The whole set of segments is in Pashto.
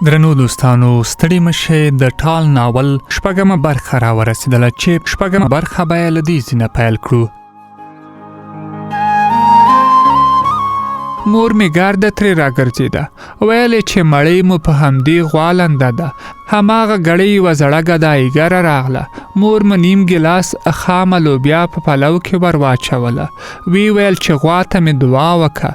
درنو دوستانو، ستړي مشه. د ټال ناول شپږمه برخه را ورسېدله چې شپږمه برخه به یې له دې ځینه پیل کړو. مور مې ګرده ترې راګرځېده، ویل یې چې مړۍ مو په همدې غوا لنده ده. هماغه ګړۍ یوه زړه ګدایګره راغله. مور مو نیم ګیلاس خامه لوبیا په پلو کې ور واچوله، وی ویل چې غوا ته مې دعا وکړه.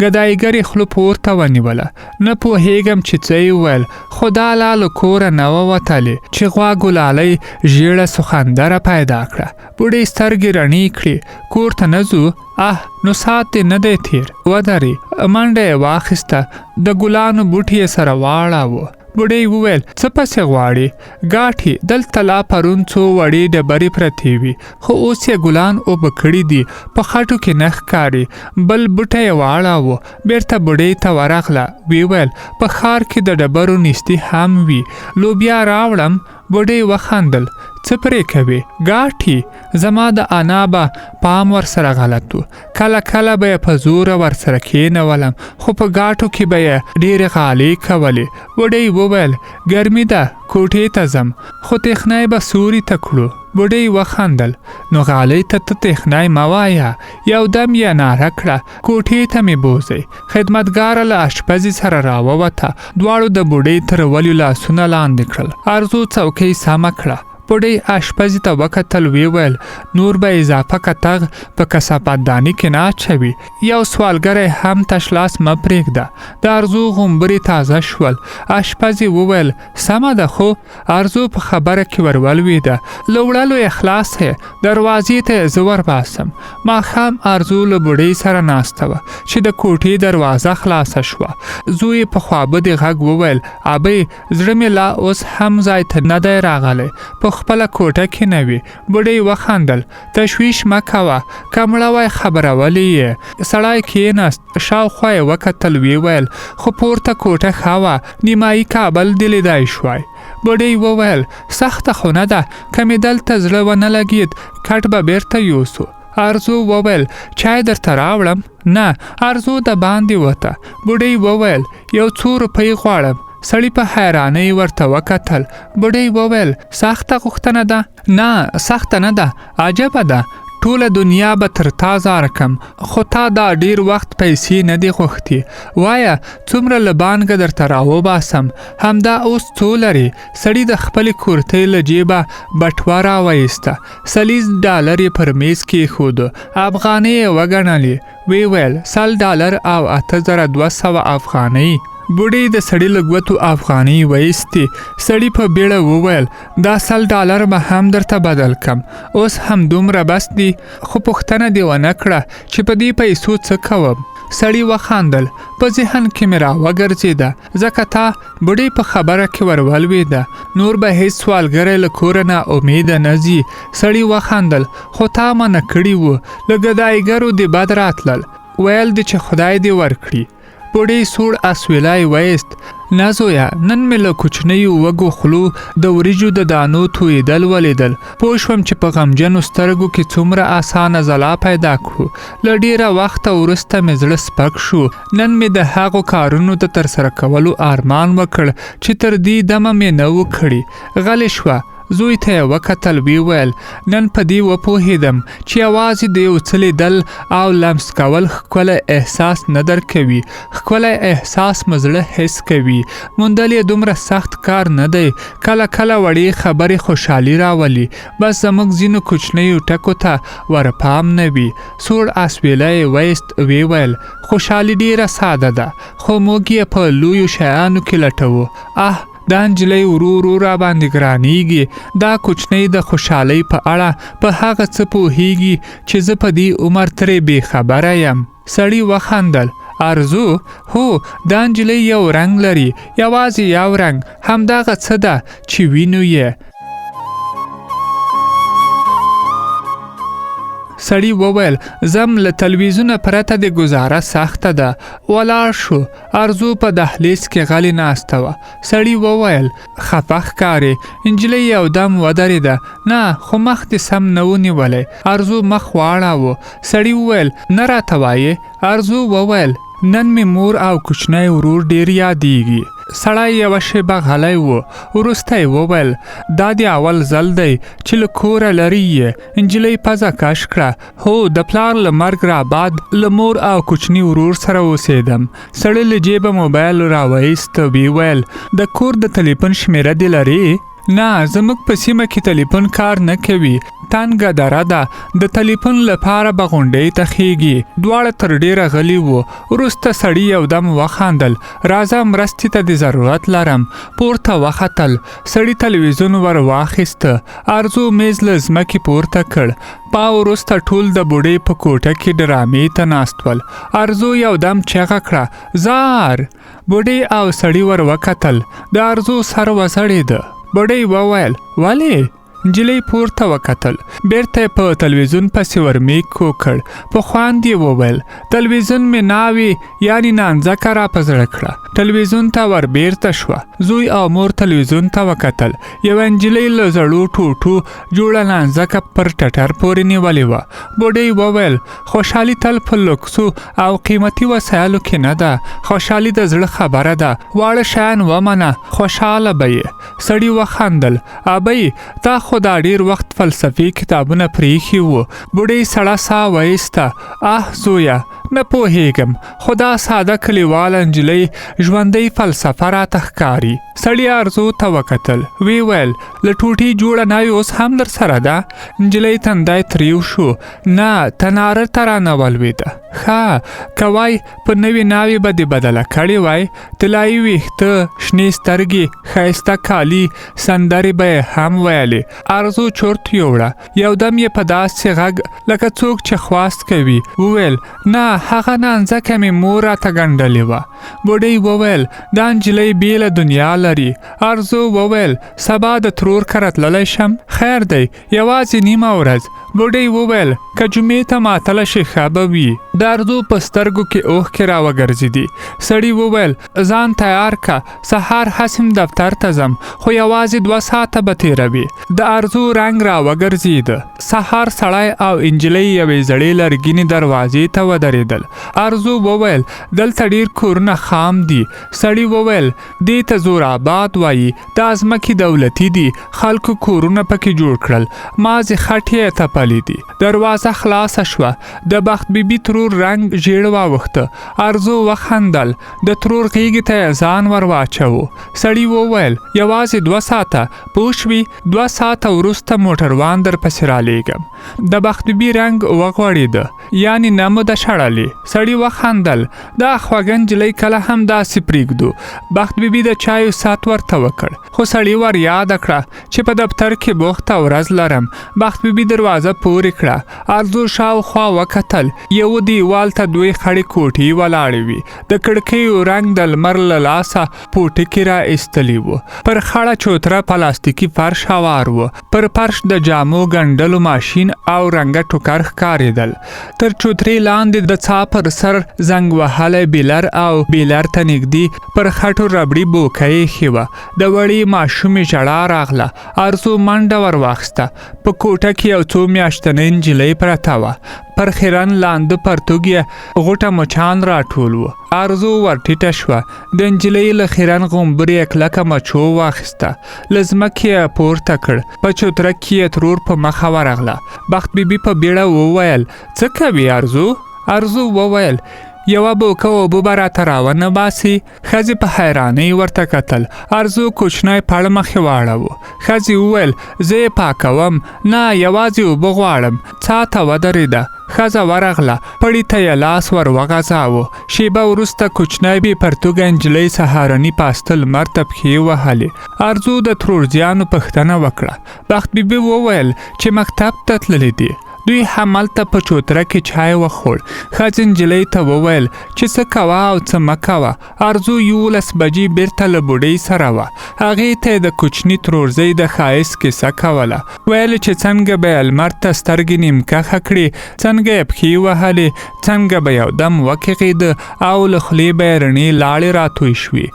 ګدایګرې خوله پورته ونیوله، نه پوهېږم چې څه یې وویل، خو دا لا له کوره نه وه وتلې چې غوا ګلالۍ ژیړه سخندره پیدا کړه. بوډۍ سترګې رڼې کړې، کور ته نه ځو؟ اه، نو ساعت دې نه دی تیر، ودرې. منډه یې واخیسته، د ګلانو بوټي یې سره واړاوه. بوډۍ وویل، څه پسې غواړې؟ ګاټي، دلته لا پرون څو وړې ډبرې پرتې وي، خو اوس یې ګلان اوبه کړي دي، په خټو کې نه ښکاري. بل بوټی یې واړاوه، بیرته بوډۍ ته ورغله، وی ویل، په ښار کې د ډبرو نیستي هم وي، لوبیا راوړم؟ بوډۍ وخندل، څه پرې کوې؟ ګاټي، زما د انا به پام ورسره غلط و، کله کله به یې په زوره ورسره کېنولم، خو په ګاټو کې به یې ډېرې غالۍ کولې. بوډۍ وویل، ګرمي ده، کوټې ته ځم، خو تخنی به سوري ته کړو. بوډۍ وخندل، نو غالۍ ته ته تخنی مه وایه. یو دم یې ناره کړه، کوټې ته مې بوځئ. خدمتګاره له اشپزې سره راووته، دواړو د بوډۍ تر ولیو لاسونه لاندې کړل. ارزو څوکۍ سمه کړه. بوډۍ اشپزې ته وکتل، وی ویل، نور به اضافه کتغ په کثافت داني کې نه اچوي، یو سوالګری هم تش لاس مه پرېږده. د ارزو غومبري تازه شول. اشپزې وویل، سمه ده، خو ارزو په خبره کې ورولوېده، له وړلو یې خلاص یې، دروازې ته یې زه ورباسم. ماښام ارزو له بوډۍ سره ناسته وه چې د کوټې دروازه خلاصه شوه. زوی یې په خوابدي غږ وویل، ابۍ، زړه مې لا اوس هم ځای ته نه دی راغلی، په خپله کوټه کې نه وي. بوډۍ وخندل، تشویش مه کوه، که مړه وای خبرولې یې. سړی کېناست، شاوخوا یې وکتل، ویې ویل، خو پورته کوټه ښه وه، نیمایي کابل دې لیدای شوای. بوډۍ وویل، سخته خو نه ده، که مې دلته زړه ونه لګېد کټ به بیرته یوسو. ارزو وویل، چای درته راوړم؟ نه. ارزو د باندې وته. بوډۍ وویل، یو څو روپۍ غواړم. سړي په حیرانۍ ورته وکتل. بوډۍ وویل، سخته غوښتنه ده؟ نه، سخته نه ده، عجبه ده، ټوله دنیا به تر تا ځار کم، خو تا دا ډیر وخت پیسې نه دي غوښتي. وایه، څومره له بانکه درته راوباسم؟ همدا اوس څو لرې؟ سړي د خپلې کورتۍ له جیبه بټوه راوایسته، سلیز ډالر یې پر میز کېښود، افغانۍ یې وګڼلې، وی ویل، 100 ډالر او 8200 افغانۍ. بوډۍ د سړي له ګوتو افغانۍ وایستې. سړي په بیړه وویل، دا 100 ډالر به هم درته بدل کم، اوس هم دومره بس دي؟ خو پوښتنه دې ونه کړه چې په دې پیسو څه کوم؟ سړي وخندل، په ذهن کې مې راوګرځېده، ځکه تا. بوډۍ په خبره کې ورولوېده، نور به هیڅ سوالګری له کوره نا امیده نه ځي. سړي وخندل، خو تا منع کړي وو، له ګدایګرو دې بد راتلل، ویل دې چې خدای دې ورکړي. بوډۍ سوړ اسویلی وایست، نه زویه، نن مې له کوچنیو وږو خولو د وریجو د دانو تویېدل ولیدل، پوه شوم چې په غمجنو سترګو کې څومره اسانه ځلا پیدا کړو. له ډېره وخته وروسته مې زړه سپک شو. نن مې د هغو کارونو د ترسره کولو ارمان وکړ چې تر دې دمه مې نه و کړي. غلې شوه، زوی ته یې وکتل، وی ویل، نن په دې وپوهېدم چې یوازې د یو څه لیدل او لمس کول ښکلی احساس نه درکوي، ښکلی احساس مو زړه حس کوي، موندل یې دومره سخت کار نه دی. کله کله وړې خبرې خوشحالي راولي، بس زموږ ځینو کوچنیو ټکو ته ورپام نه وي. سوړ اسویلی یې وایست، وی ویل، خوشحالي ډېره ساده ده، خو موږ یې په لویو شیانو کې لټوو. اه، دا نجلۍ ورو ورو را باندې ګرانیږي. دا کوچنۍ د خوشحالۍ په اړه په هغه څه پوهیږي چې زه په دې عمر ترې بې خبره یم. سړي وخندل، ارزو؟ هو، دا نجلۍ یو رنګ لري، یوازې یو رنګ، همدغه څه ده چې وینو یې. سړي وویل، ځم، له تلویزیونه پرته د ګزاره سخته ده. ولاړ شو. ارزو په دهلیز کې غلې ناسته وه. سړي وویل، خفه ښکارې. نجلۍ یو دم ودرېده، نه، خو مخ دې سم نه و نیولی. ارزو مخ واړاوه. سړي وویل، نه راته وایې؟ ارزو وویل، نن مې مور او کوچنی ورور ډیر یادیږي. سړی یوه شېبه غلی و، وروسته یې وویل، دا دې اول ځل دی چې له کوره لرې یې. نجلۍ پزه کش کړه، هو، د پلار له مرګ را بعد له مور او کوچني ورور سره اوسېدم. سړي له جیبه موبایل راوایست، ویې ویل، د کور د تلیفون شمېره دې لرې؟ نه، زموږ په سیمه کې تلیفون کار نه کوي، تنګه دره ده، د تلیفون لپاره به غونډۍ ته خېږي. دواړه تر ډېره غلي وو. وروسته سړي یو دم وخاندل، راځه مرستې ته دې ضرورت لرم. پورته وختل، سړي تلویزیون ور واخیسته، ارزو میز له ځمکې پورته کړ. پا وروسته ټول د بوډۍ په کوټه کې ډرامې ته ناست ول. ارزو یو دم چغه کړه، ځار! بوډۍ او سړي ور وکتل، د ارزو سر وځړېده. بوډۍ وویل، ولې؟ نجلۍ پورته وکتل، بیرته یې په تلویزیون پسې ورمیک وکړ، په خوند یې وویل، تلویزیون مې ناوې یعنی نانځکه را په زړه کړه. تلویزیون ته ور بیرته شوه. زوی او مور تلویزیون ته وکتل. یوه نجلۍ له زړو ټوټو جوړه نانځکه پر ټټر پورې نیولې وه. بوډۍ وویل، خوشحالي تل په لوکسو او قیمتي وسایلو کې نه ده، خوشحالي د زړه خبره ده، واړه شیان ومنه، خوشحاله به یې. سړي وخندل، ابۍ تا خو دا ډیر وخت فلسفي کتابونه پریښي وو. بوډۍ سړه ساه وایسته، اه زویه، نه پوهیږم، خو دا ساده کلیواله نجلۍ ژوندۍ فلسفه راته ښکاري. سړي ارزو ته وکتل، وی ویل، له ټوټې جوړه ناوې اوس هم در سره ده؟ نجلۍ تندی تریو شو، نه، تناره ته رانه ولوېده. ښه که وای په نوې ناوې به دې بدله کړې وای. طلایي ویښته، شنې سترګې، ښایسته کالي، سندرې به یې هم ویلې. ارزو چورت یوړه، یو دم یې په داسې غږ لکه څوک چې خواست کوي وویل، نه، هغه نانځکه مې مور راته ګنډلې وه. بوډۍ وویل، دا نجلۍ بېله دنیا لري. ارزو وویل، سبا د ترور کره تللی شم؟ خیر دی، یوازې نیمه ورځ. بوډۍ وویل، که جمعې ته ماتله شي ښه به وي. د ارزو په سترګو کې اوښکې راوګرځېدې. سړي وویل، ځان تیار که، سهار هسې دفتر ته ځم، خو یوازې 2 ساعته به تېروي. د ارزو رنګ راوګرځېده. سهار سړی او نجلۍ یوې زړې لرګینې دروازې ته ودرېدل. ارزو وویل، دلته ډېر کورونه خام دي. سړي وویل، دې ته زور آباد وایي، دا ځمکې دولتي دي، خلکو کورونه پکې جوړ کړل، مازې خټې یې تپلې دي. دروازه خلاصه شوه، د بخت بي بي ترور رنګ ژیړ واوښته. ارزو وخندل، د ترور غېږې ته یې ځان ور واچوو. سړي وویل، یوازې 2 ساعته، پوه شوې؟ 2 ساعته وروسته موټروان در پسې رالیږم. د بخت بي بي رنګ وغوړېده، یعنې نه مو ده شړلې. سړي وخندل، دا خوږه نجلۍ کله هم داسې پرېږدو. بخت بي بي د چایو سات ورته وکړ، خو سړي ور یاده کړه چې په دفتر کې بوخته ورځ لرم. بخت بي بي دروازه پورې کړه. ارزو شاوخوا وکتل، یو دیوال ته دوې خړې کوټې ولاړې وې. د کړکیو رنګ د لمر له لاسه پوټکي را ایستلي وو. پر خړه چوتره پلاستیکي فرش هوار و. پر فرش د جامو ګنډلو ماشین او رنګه ټوکر ښکارېدل. تر چوترې لاندې د څا پر سر زنګ وهلی بیلر او بیلر ته نږدې پر خټو ربړي بوکه ایښې وه. د وړې ماشومې ژړا راغله. ارزو منډه ور واخیسته. په کوټه کې یو څو میاشتنۍ نجلۍ پرته وه. پر خیرن لانده پرتوګ یې غوټه مچان راټول وو. ارزو ور ټیټه شوه. د نجلۍ له خیرن غومبرې یې کلکه مچو واخیسته، له ځمکې یې پورته کړ. په چوتره کې یې ترور په مخه ورغله. بخت بي بي په بیړه وویل، څه کوي ارزو؟ ارزو وویل، یوه بوکه اوبه به راته راونه باسي؟ ښځې په حیرانۍ ورته کتل. ارزو کوچنی پړ مخې واړاوه. ښځې وویل، زه یې پاکوم. نه، یوازې اوبه غواړم. څا ته ودرېده. ښځه ورغله، پړي ته یې لاس ور وغځاوه. شېبه وروسته کوچنی بې پرتوګه نجلۍ سهارني پاسته لمر ته پښې وهلې. ارزو د ترورزیانو پوښتنه وکړه. بخت بي بي وویل چې مکتب ته تللي دي. دوی هملته په چوتره کې چای وخوړ. ښځې نجلۍ ته وویل چې څه کوه او څه مه کوه. ارزو 11 بجې بیرته له بوډۍ سره وه. هغې ته یې د کوچني ترورزۍ د ښایست کیسه کوله. ویل چې څنګه به یې لمر ته سترګې نیمکښه کړې، څنګه یې پښې وهلې، څنګه به یو دم وکغېده او له خولې به یې رڼې لاړې راتوی شوې.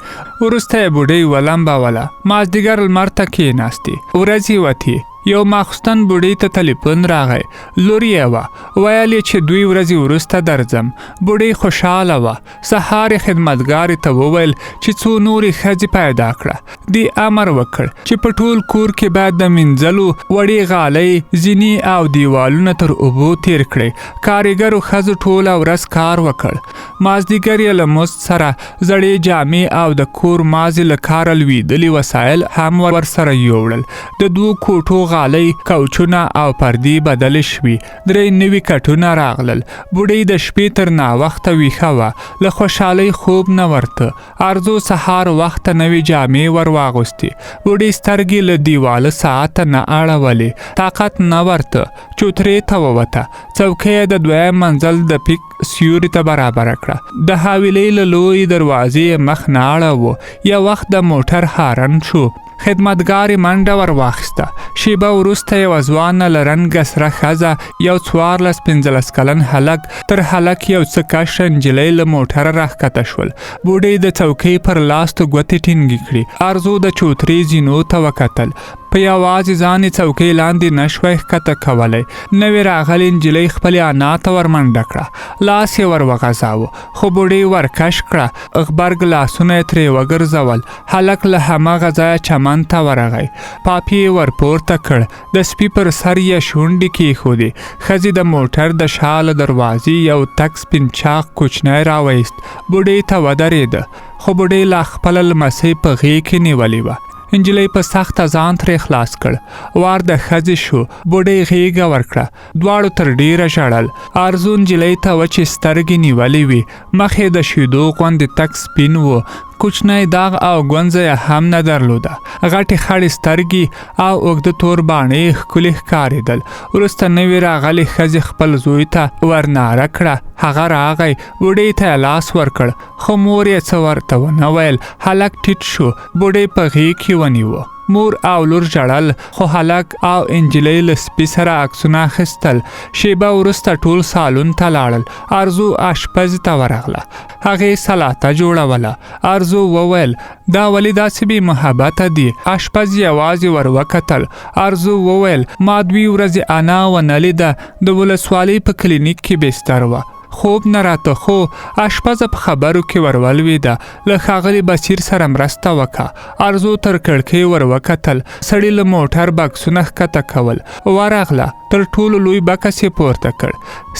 وروسته یې بوډۍ ولمبوله. مازدیګر لمر ته کښېناستې. ورځې وتې. یو ماخستن بوډۍ ته تلیفون راغی، لور یې وه، ویل یې چې دوی ورځې وروسته درځم. بوډۍ خوشحاله وه. سهار یې خدمتګارې ته وویل چې څو نورې ښځې پیدا کړه. دې امر وکړ چې په ټول کور کې باید د مینځلو وړې غالۍ، زینې او دیوالونه تر اوبو تیر کړئ. کاریګرو ښځو ټوله ورځ کار وکړ. مازدیګر یې له مزد سره زړې جامې او د کور مازې له کاره لوېدلي وسایل هم ورسره یوړل. د دوو کوټو غالۍ، کوچونه او پردې بدلې شوې. درې نوي کټونه راغلل. بوډۍ د شپې تر ناوخته ویښه وه، له خوشحالۍ خوب نه ورته. ارزو سهار وخته نوې جامې ور واغوستې. بوډۍ سترګې له دیواله ساعته نه اړولې، طاقت نه ورته. چوترې ته ووته، څوکۍ یې د دویم منزل د پیک سیوري ته برابره کړه. د حاویلۍ له لویې دروازې یې مخ نه اړاوه. یو وخت د موټر هارن شو. خدمتګارې منډه ور واخیسته. شیبه وروسته یوه ځوانه له رنګه سره ښځه، یو 14 15 کلن هلک، تر هلک یو څه کشره نجلۍ له موټره راښکته شول. بوډۍ د څوکۍ پر لاستو ګوتې ټینګې کړې. ارزو د چوترې زینو ته وکتل. په یوازې ځان یې څوکۍ لاندې نه شوای ښکته کولی. نوې راغلې نجلۍ خپلې انا ته ورمنډه کړه، لاس یې ور وغځاوه، خو بوډۍ ورکش کړه. غبرګ لاسونه یې ترې وګرځول. هلک له هماغه ځایه چمن ته ورغی، پاپي یې ورپورته کړ، د سپي پر سر یې شونډې کېښودې. ښځې د موټر د شا له دروازې یو تک سپین چاغ کوچنی راوایست، بوډۍ ته ودرېده، خو بوډۍ لا خپله لمسۍ په غېږ کې نیولې وه. نجلۍ په سخته ځان ترې خلاص کړ. وار د ښځې شو، بوډۍ غېږه ورکړه. دواړو تر ډېره ژړل. ارزو نجلۍ ته وچې سترګې نیولې وې، مخ یې د شیدو غوندې تک سپین و، کوچنی داغ او ګونځه یې هم نه درلوده. غټې خړې سترګې او اوږده تور باڼه یې ښکلي ښکارېدل. وروسته نوې راغلې ښځې خپل زوی ته ورناره کړه. هغه راغی، بوډۍ ته یې لاس ورکړ، خو مور یې څه ورته ونه ویل. هلک ټیټ شو، بوډۍ په غېږ کې ونیو. مور او لور ژړل، خو هلک او انجلۍ له سپي سره عکسونه اخیستل. شیبه وروسته ټول سالون ته لاړل. ارزو اشپزې ته ورغله، هغې سلاته جوړوله. ارزو وویل، دا ولې داسې بې محبته دي؟ اشپز یوازې ور وکتل. ارزو وویل، ما دوې ورځې انا ونه لیده، د ولسوالۍ په کلینیک کې بستر وه، خوب نه راته. خو اشپزه په خبرو کې ورولوېده، له ښاغلي بصیر سره مرسته وکړه. ارزو تر کړکۍ ور وکتل، سړي له موټر بکسونه ښکته کول. ورغله، تر ټولو لوی بکس یې پورته کړ.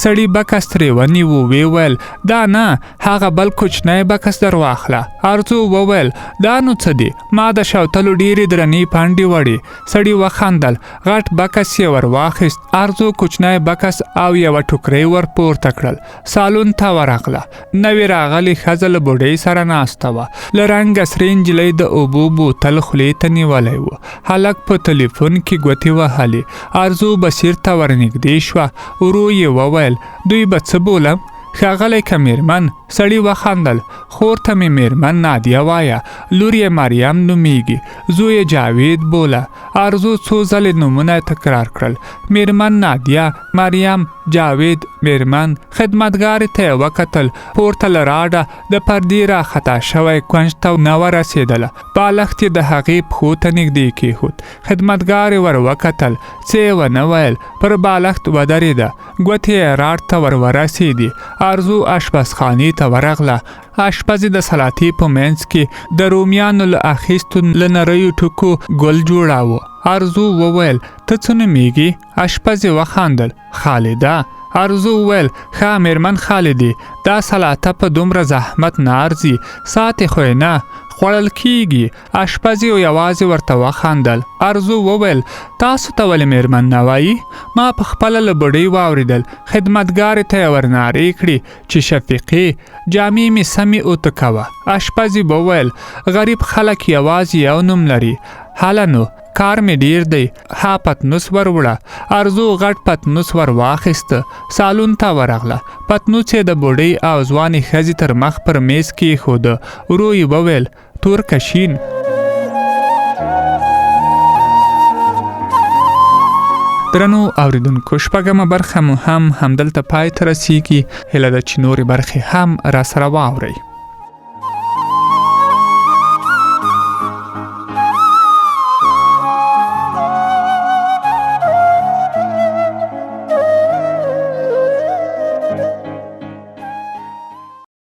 سړي بکس ترې ونیو، ویې ویل، دا نه، هغه بل کوچنی بکس در واخله. ارزو وویل، دا نو څه دي؟ ما د شوتلو ډېرې درنې پنډې وړې. سړي وخندل، غټ بکس یې ور واخیست. ارزو کوچنی بکس او یوه ټوکرۍ ور پورته کړل. سالون ته ورغله. نوې راغلې ښځه له بوډۍ سره ناسته وه. له رنګه سرې نجلۍ د اوبو بوتل خولې ته نیولی و. هلک په تلیفون کې ګوتې وهلې. ارزو بصیر ته ورنږدې شوه، ورو یې وویل، دوی به څه بولم؟ ښاغلی که میرمن؟ سړي وخندل، خور ته مې میرمن نادیه وایه، لور یې مریم نومیږي، زوی یې جاوید بوله. ارزو څو ځلې نومونه تکرار کړل، میرمن نادیه، مریم، جاوید، میرمن. خدمتګارې ته یې وکتل، پورته له راډه د پردې را خطا شوی کونج ته نه ورسېدله. بالښت یې د هغې پښو ته نږدې کېښود. خدمتګارې ور وکتل، څه یې ونه ویل، پر بالښت ودرېده، ګوتې یې راډ ته ور ورسېدې. ارزو اشپزخانې ته ورغله. اشپزې د سلاتې په منځ کې د رومیانو له اخیستو له نریو ټوکو ګل جوړاوه. ارزو وویل، ته څه نومېږي؟ اشپزې وخندل، خالده. ارزو وویل، ښه میرمن خالدې، دا سلاته په دومره زحمت نه ارزي، ساتې خو یې نه، خوړل کیږي. اشپزې یوازې ورته وخندل. ارزو وویل، تاسو ته ولې میرمن نه وایي؟ ما په خپله له بوډۍ واورېدل. خدمتګارې ته یې ورنارې کړې چې شفیقې، جامې مې سمې اوتو کوه. اشپزې وویل، غریب خلک یوازې یو نوم لري. هله نو، کار مې ډیر دی، ها پتنوس ور وړه. ارزو غټ پتنوس ور واخیسته، سالون ته ورغله. پتنوس یې د بوډۍ او ځوانې ښځې تر مخ پر میز کېښوده. ورو یې وویل، تور که شین؟ درنو اوریدونکو، شپږمه برخه مو هم همدلته پای ته رسیږي. هیله ده چې نورې برخې هم راسره واورئ.